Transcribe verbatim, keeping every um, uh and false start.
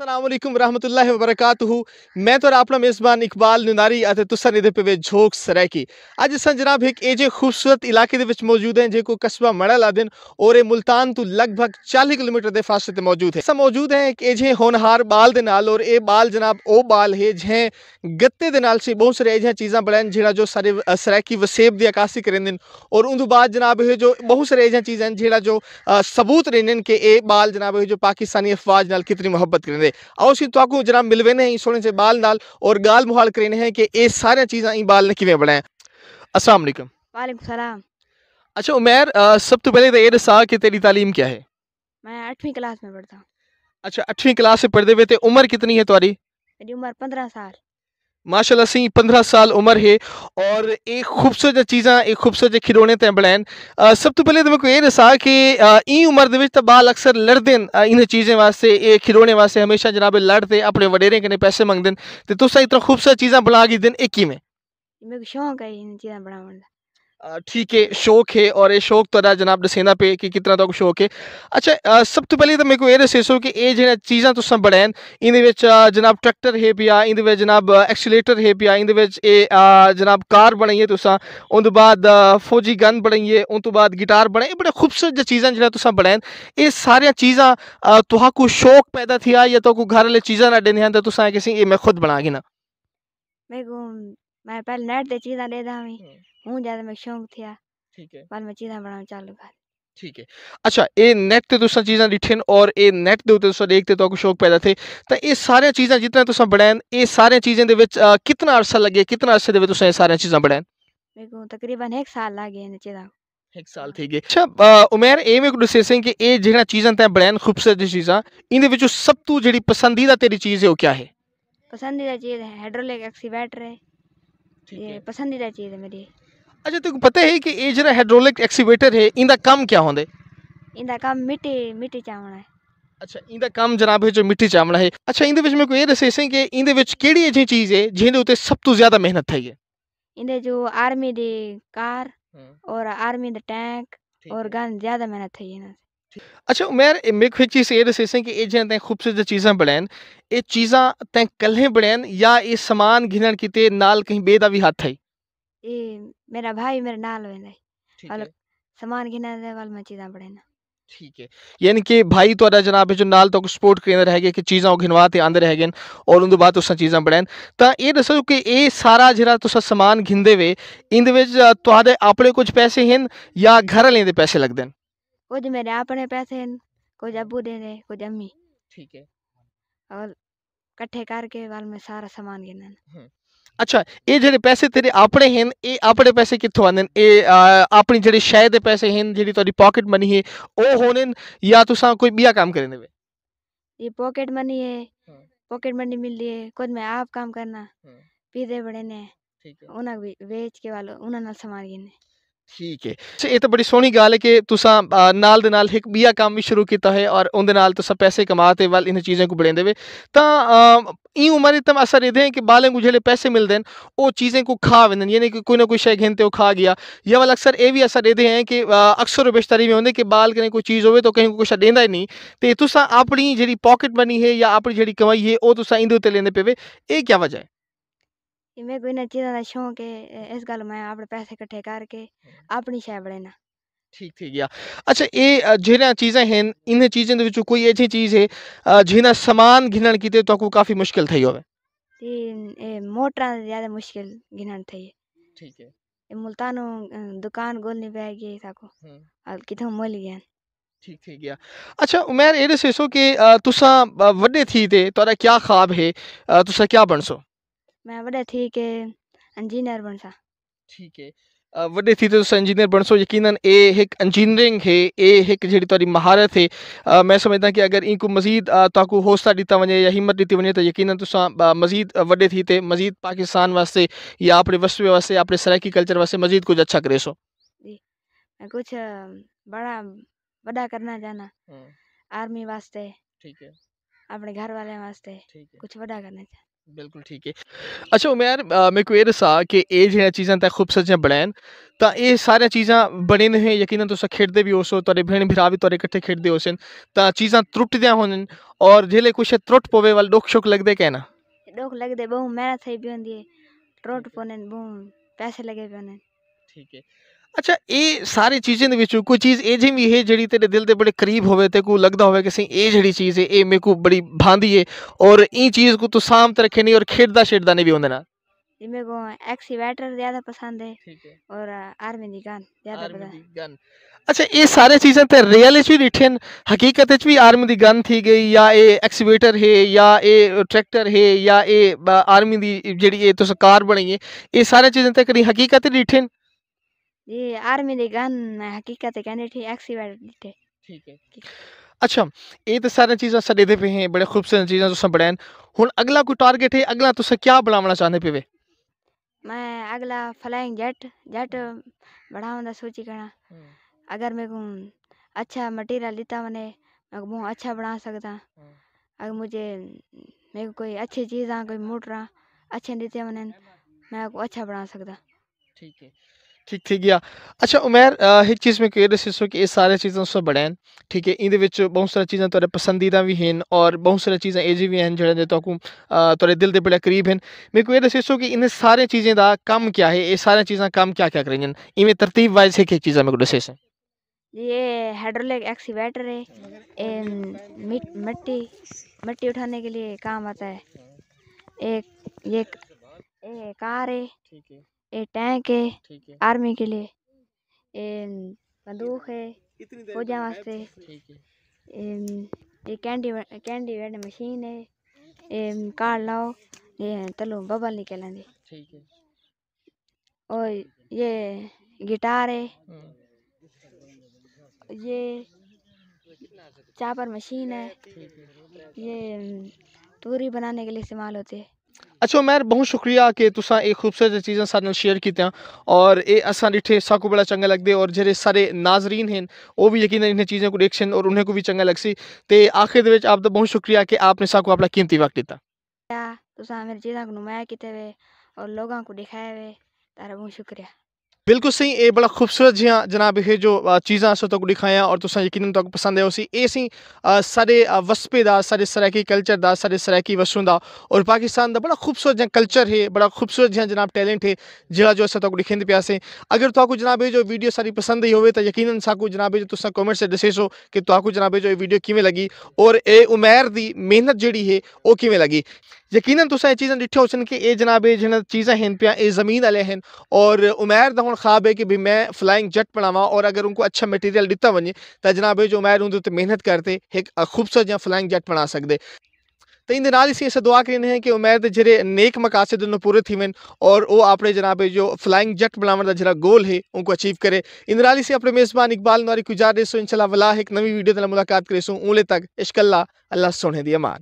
السلام علیکم ورحمۃ اللہ وبرکاتہ۔ میں تہاݙا اپݨا میزبان اقبال نناری اتے تساں ݙیہدے پئے وے جھوک سرائیکی۔ اڄ اساں جناب ہک ایجھے خوبصورت علاقے دے وچ موجود ہیں، جیکوں قصبہ مڑل آہدن، اور اے ملتان توں لڳ بھڳ چالیہہ کلومیٹر دے فاصلے تے موجود ہے۔ اساں موجود ہیں ہک ایجھے ہونہار ٻال دے نال، اور اے ٻال جناب او ٻال ہے جیں گتے دے نال سی ٻہوں سارے ایجھیاں چیزاں بݨائن، جیڑھا جو سارے، آ، سرائیکی وسیب دی عکاسی کریندن۔ اور اوندوں بعد جناب ہے جو ٻہوں سارے ایجھیاں چیزاں ہن، جیڑھا جو، آ، ثبوت ݙیندن کہ اے ٻال جناب ہے جو پاکستانی افواج نال کتنی محبت کریندے۔ آؤ اسی تہاکوں جناب ملویندے ہیں ایں سوہݨے سے ٻال نال اور ڳالھ مہاڑ کریندے ہیں کہ اے ساریاں چیزاں ایں ٻال نے کیویں بݨائیں۔ السلام علیکم۔ وعلیکم السلام۔ اچھا عمیر، آ، سب توں پہلے تو اے ݙسا کہ تیری تعلیم کیا ہے؟ میں اٹھویں کلاس میں پڑھتا ہوں۔ اچھا، اٹھویں کلاس میں پڑھدے وے تے عمر کتنی ہے تہاݙی؟ میری عمر پندرہ سال۔ ماشاءاللہ سی، پندرہ سال عمر ہے اور اے خوبصورت جیہاں چیزاں، اے خوبصورت جیہے کھلونے تیں بݨائن۔ آ، سب توں پہلے تو میکوں اے ݙسا کہ، آ، ایں عمر دے وچ تاں ٻال اکثر لڑدن، آ، انہاں چیزیں واسطے، اے کھلونے واسطے ہمیشہ جناب لڑ تے اپݨے وݙیریں کنے پیسے منگدن، تے تساں اتنا خوبصورت چیزاں بݨا گھدن، اے کیویں؟ میکوں شوق ہے انہاں چیزاں بݨاوݨ دا۔ آ، ٹھیک ہے، شوق ہے اور اے شوق تہاݙا جناب ݙسیندا پئے کہ کتنا تہاکوں شوق ہے۔ اچھا، آ، سب توں پہلے تاں میکوں اے ݙسیسو کہ اے جیہڑیاں چیزاں تساں بݨائن، ایندے وچ، آ، جناب ٹریکٹر ہے پیا، ایندے وچ جناب، آ، ایکسیلیٹر ہے پیا، ایندے وچ اے، آ، جناب کار بݨائی ہے تساں، اوندے بعد، آ، فوجی گن بݨائی ہے، اون توں بعد گٹار بݨائے، اے بڑے خوبصورت جیہاں چیزاں جیہڑیاں تساں بݨائن، اے ساریاں چیزاں، آ، تہاکوں شوق پیدا تھیا یا تہاکوں گھر والے چیزاں نہ ݙیندے ہن تے تساں آکھیا سی اے میں خود بݨا گھناں؟ میکوں، میں پہلے نیٹ تے چیزاں ݙیہدا ہئی، ہوں۔ ہوں زیادہ میکوں شوق تھیا، ٹھیک ہے۔ بعد میں چیزاں بݨاوݨ چالو کر۔ ٹھیک ہے۔ اچھا، اے نیٹ تے تساں چیزاں ݙٹھن اور اے نیٹ دے اتے تساں ݙیکھ تے تہاکوں شوق پیدا تھئے، تاں اے ساریاں چیزاں جتنا تساں بݨائن، اے ساریاں چیزیں دے وچ، آ، کتنا عرصہ لڳے، کتنا عرصے دے وچ تساں اے ساریاں چیزاں بݨائن؟ میکوں تقریباً ہک سال لڳ ڳئے انہاں چیزاں۔ ہک سال تھی ڳئے۔ اچھا، آ، عمیر، اے میکوں ݙسیسیں کہ اے جیہڑیاں چیزاں تیں بݨائن، خوبصورت جیہاں چیزاں، ایندے وچوں سب توں جیہڑی پسندیدہ تیری چیز ہے، او کیا ہے؟ پسندیدہ چیز ہے ہائیڈرولک ایکسیویٹر ہے۔ ٹھیک اے ہے۔ پسندیدہ چیز ہے میری۔ اچھا، تیکوں پتہ ہے کہ اے جیہڑا ہائیڈرولک ایکسیویٹر ہے، ایندا کم کیا ہوندے؟ ایندا کم مٹی، مٹی چاوݨا ہے۔ اچھا، ایندا کم جناب ہے جو مٹی چاوݨا ہے۔ اچھا، ایندے وچ میکوں اے ݙسیسیں کہ ایندے وچ کیڑھی ایجھی چیز ہے جیندے اتے سب توں زیادہ محنت تھئی ہے؟ ایندے جو آرمی دی کار ہوں۔ اور آرمی دے ٹینک ٹھیک اور ہے۔ گن زیادہ محنت تھئی ہے انہاں تے۔ اچھا عمیر، اے میکوں ہک چیز اے ݙسیسیں کہ اے جیہڑیاں تیں خوبصورت چیزاں بݨائن، اے چیزاں تیں کلھے بݨائن یا اے سامان گھنݨ کیتے نال کہیں ٻئے دا وی ہتھ ہئی؟ اے میݙا بھائی میݙے نال ویندا ہے۔ ٹھیک ول ہے۔ سامان گھنݨ دے ول میں چیزاں بݨائیناں۔ ٹھیک ہے۔ یعنی کہ بھائی تہاݙا جناب ہے جو نال تہاکوں سپورٹ کریندا رہ ڳئے کہ چیزاں او گھنوا تے آندے رہ ڳئن اور اوندے بعد تساں چیزاں بݨائن۔ تاں اے ݙسو کہ اے سارا جیہڑا تساں سامان گھندے وے، ایندے وچ، آ، تہاݙے اپݨے کجھ پیسے ہن یا گھر والیں دے پیسے لڳدن؟ کجھ میݙے اپݨے پیسے ہن، کجھ ابو ݙیندے، کجھ امی۔ ٹھیک ہے۔ اور کٹھے کر کے ول میں سارا سامان گھنداں۔ ہوں۔ اچھا، اے جیہڑے پیسے تیݙے اپݨے ہن، اے اپݨے پیسے کتھوں آندن؟ اے، آ، اپݨی جیہڑی شے دے پیسے ہن، جیہڑی تہاݙی پاکٹ منی ہے، او ہوندن یا تساں کوئی ٻیا کم کریندے وے؟ اے پاکٹ منی ہے، ہوں۔ پاکٹ منی ملدی ہے، کجھ میں آپ کم کرنا، ہوں۔ پیزے بݨینے، ٹھیک ہے۔ انہاں کوں وی-، ویچ کے ول انہاں نال سامان گھنے۔ ٹھیک ہے۔ اچھا، اے تاں بڑی سوہݨی ڳالھ ہے کہ تساں، آ، نال دے نال ہک ٻیا کم وی شروع کیتا ہے اور اوندے نال تساں پیسے کما تے ول انہاں چیزیں کوں بݨیندے وے۔ تاں، آ، ایں عمر اچ تاں اساں ݙیہدے ہیں کہ ٻالیں کوں جیہڑے پیسے ملدن، او چیزیں کوں کھا ویندن، یعنی کہ کوئی نہ کوئی شے گھن تے او کھا ڳیا۔ یا ول اکثر اے وی اساں ݙیہدے ہیں کہ، آ، اکثر و بیشتر ایویں ہوندے کہ ٻال کنے کوئی چیز ہووے تاں کہیں کوں کجھ ݙیندا ہی نہیں۔ تے تساں اپݨی جیہڑی پاکٹ منی ہے یا اپݨی جیہڑی کمائی ہے، او تساں ایندے اتے لیندے پئے وے، اے کیا وجہ ہے؟ اے میکوں انہاں چیزاں دا شوق ہے، اے-، اس ڳالھ میں اپݨے پیسے کٹھے کر کے ہوں۔ اپݨی شے بݨینا۔ ٹھیک تھی ڳیا۔ اچھا، اے، آ، جیہڑیاں چیزاں ہن، انہاں چیزاں دے وچوں کوئی ایجھی چیز ہے، آ، جیندا سامان گھنݨ کیتے تہاکوں کافی مشکل تھئی ہووے؟ جی، اے موٹراں زیادہ مشکل گھنݨ تھئی ہے۔ ٹھیک ہے۔ اے ملتانوں، آ، دکان ڳولݨی پئے ڳئی ساکوں۔ ہوں۔ اور کتھوں مل ڳئے۔ ٹھیک تھی ڳیا۔ اچھا عمیر، اے ݙسیسو کہ، آ، تساں، آ، وݙے تھی تے تہاݙا کیا خواب ہے؟ آ، تساں کیا بݨسو؟ میں وݙا تھی کے انجینئر بݨساں۔ ٹھیک ہے۔ آ، وݙے تھی تے تساں انجینئر بݨسو۔ یقیناً اے ہک انجینئرنگ ہے، اے ہک جیہڑی تہاݙی مہارت ہے۔ آ، میں سمجھداں کہ اگر اینکوں مزید، آ، تہاکوں حوصلہ ݙتا ونڄے یا ہمت ݙتی ونڄے تاں یقیناً تساں، آ، مزید، آ، وݙے تھی تے مزید پاکستان واسطے یا اپݨے وسبے واسطے، اپݨے سرائیکی کلچر واسطے مزید کجھ اچھا کریسو۔ جی، میں کجھ، آ، بڑا وݙا کرݨا چاہنداں۔ ہوں۔ آرمی واسطے۔ ٹھیک ہے۔ اپݨے گھر والیاں واسطے۔ ٹھیک ہے۔ کجھ وݙا کرݨا چاہنداں۔ بالکل ٹھیک ہے۔ اچھا عمیر، میکوں اے ݙسا کہ اے جیہڑیاں چیزاں تیں خوبصورت جیہاں بݨائن، تاں اے ساریاں چیزاں بݨیندے ہیں، یقیناً تساں کھیݙدے وی ہوسو، تہاݙے بھیݨ بھرا وی تہاݙے کٹھے کھیݙدے ہوسن، تاں چیزاں ترٹدیاں ہوندن، اور جیلے کوئی شے ترٹ پووے ول ݙکھ شکھ لڳدے کینا؟ ݙکھ لڳدے، ٻہوں محنت تھئی پئی ہوندی ہے، ترٹ پوندن، ٻہوں پیسے لڳے پئے ہوندن۔ ٹھیک ہے۔ اچھا، اے ساری چیزیں دے وچوں کوئی چیز اے جی وی ہے جیڑھی تیرے دل دے بڑے قریب ہووے، تے کو لڳدا ہووے کہ سئیں اے جیڑھی چیز ہے اے میکوں بڑی بھاندی ہے، اور ایں چیز کوں تو سانبھ تے رکھے نہیں اور کھیݙدا شیݙدا نہیں وی اوندے نال؟ جی، میکوں ایکسیویٹر زیادہ پسند ہے۔ ٹھیک ہے۔ اور آرمی دی گن زیادہ آرمی پسند دی گن۔ اچھا، اے سارے چیزاں تے ریئل اچ وی ݙٹھن، حقیقت اچ وی آرمی دی گن تھی ڳئی، یا اے ایکسیویٹر ہے، یا اے ٹریکٹر ہے، یا اے آرمی دی جیڑھی اے تساں کار بݨائی ہے، اے سارے چیزاں تے کہیں حقیقت اچ ݙٹھن؟ جی، آرمی دی گن حقیقت ہے کہنے ٹھی ایکسیویٹر ݙٹھے۔ ٹھیک ہے۔ اچھا، اے تے سارے چیزاں اساں ݙیہدے پئے ہیں، بڑے خوبصورت چیزاں تساں بݨائن۔ ہݨ اڳلا کوئی ٹارگٹ ہے، اڳلا تساں کیا بݨاوݨا چاہندے پئے وے؟ میں اڳلا فلائنگ جیٹ، جیٹ بݨاوݨ دا سوچی کھڑا۔ اگر میکوں اچھا مٹیریل ݙتا ونڄے، میں ٻہوں اچھا بݨا سڳدا۔ اگر مجھے، میکوں کوئی اچھی چیزاں، کوئی موٹراں اچھے ݙتے ونڄن، میں کو اچھا بݨا سڳدا۔ ٹھیک ہے۔ ٹھیک تھی ڳیا۔ اچھا عمیر، ہک چیز میکوں اے ݙسیسو کہ اے سارے چیزاں تساں بݨائن، ٹھیک ہے، ایندے وچ ٻہوں ساری چیزاں تہاݙے پسندیدہ وی ہن اور ٻہوں ساری چیزاں اے جی وی ہن جیڑھیاں تہاکوں تہاݙے دل دے بڑے قریب ہن۔ میکوں اے ݙسیسو کہ انہیں سارے چیزیں دا کم کیا ہے، اے سارے چیزاں کم کیا کیا کریندن؟ ایویں ترتیب وائز ہک ہک چیزاں میکوں ݙسیسے۔ جی، اے ہائیڈرولک ایکسیویٹر ہے، اے مٹی، مٹی اٹھانے کے لیے کام آتا ہے۔ اے، یہ، اے کار ہے، اے ٹینک ہے آرمی کے لیے، اے بندوق ہے فوجاں واسطے، اے، اے کینڈی و-، کینڈی ویڈ مشین ہے، اے کارڈ لاؤ، اے تلو ببل نکل آندی۔ اور یہ گٹار ہے، یہ چاپر مشین ہے، یہ توری بنانے کے لیے استعمال ہوتے ہیں۔ اچھا عمیر، بہت شکریہ کہ تساں اے خوبصورت چیزاں سارے نال شیئر کیتیاں، اور اے اساں ݙٹھے ساکوں بڑا چنگا لڳدے، اور جیڑھے سارے ناظرین ہن او وی یقیناً انہیں چیزاں کوں ݙیکھسن اور انہیں کوں وی چنگا لڳسی۔ تے آخر دے وچ آپ دا بہت شکریہ کہ آپ نے ساکوں اپنا قیمتی وقت ݙتا۔ تساں میری چیزاں کوں نمایاں کیتے وے اور لوگاں کوں ݙکھائے وے، تہاݙا بہت شکریہ۔ بالکل سئیں، اے بڑا خوبصورت جیہاں جناب ہے جو، آ، چیزاں اساں تہاکوں ݙکھایاں اور تساں یقیناً تہاکوں پسند آئے ہوسی۔ اے سئیں، آ، ساݙے، آ، وسبے دا، ساݙے سرائیکی کلچر دا، ساݙے سرائیکی وسوں دا اور پاکستان دا بڑا خوبصورت جیہاں کلچر ہے، بڑا خوبصورت جیہاں جناب ٹیلنٹ ہے، جیڑھا جو اساں تہاکوں ݙکھیندے پئے ہاسے۔ اگر تہاکوں جناب ہے جو ویڈیو ساری پسند آئی ہووے تاں یقیناً ساکوں جناب ہے جو تساں کمنٹس وچ ݙسیسو کہ تہاکوں جناب ہے جو اے ویڈیو کیویں لڳی اور اے عمیر دی محنت جیڑھی ہے او کیویں لڳی۔ یقیناً تساں اے چیزاں ݙٹھیاں ہوسن کہ اے جناب اے جیڑھیاں چیزاں ہن پیاں، اے زمین آلے ہن، اور عمیر دا ہݨ خواب ہے کہ بھئی میں فلائنگ جیٹ بݨاواں، اور اگر اونکوں اچھا مٹیریل ݙتا ونڄے تاں جناب اے جو عمیر اوندے اتے محنت کر تے ہک خوبصورت جیہاں فلائنگ جیٹ بݨا سڳدے۔ تے ایندے نال ہی اساں دعا کریندے ہیں کہ عمیر دے جیڑھے نیک مقاصد ہن او پورے تھیون، اور او اپݨے جناب اے جو فلائنگ جیٹ بݨاوݨ دا جیڑھا گول ہے اونکوں اچیو کرے۔ ایندے نال ہی اساں اپݨے میزبان اقبال نواری کوں اجازت ݙیسوں، انشاءاللہ ولا ہک نویں ویڈیو دے نال ملاقات کریسوں۔ اوں ویلے تک اشکاللہ، اللہ سوہݨے دی امان۔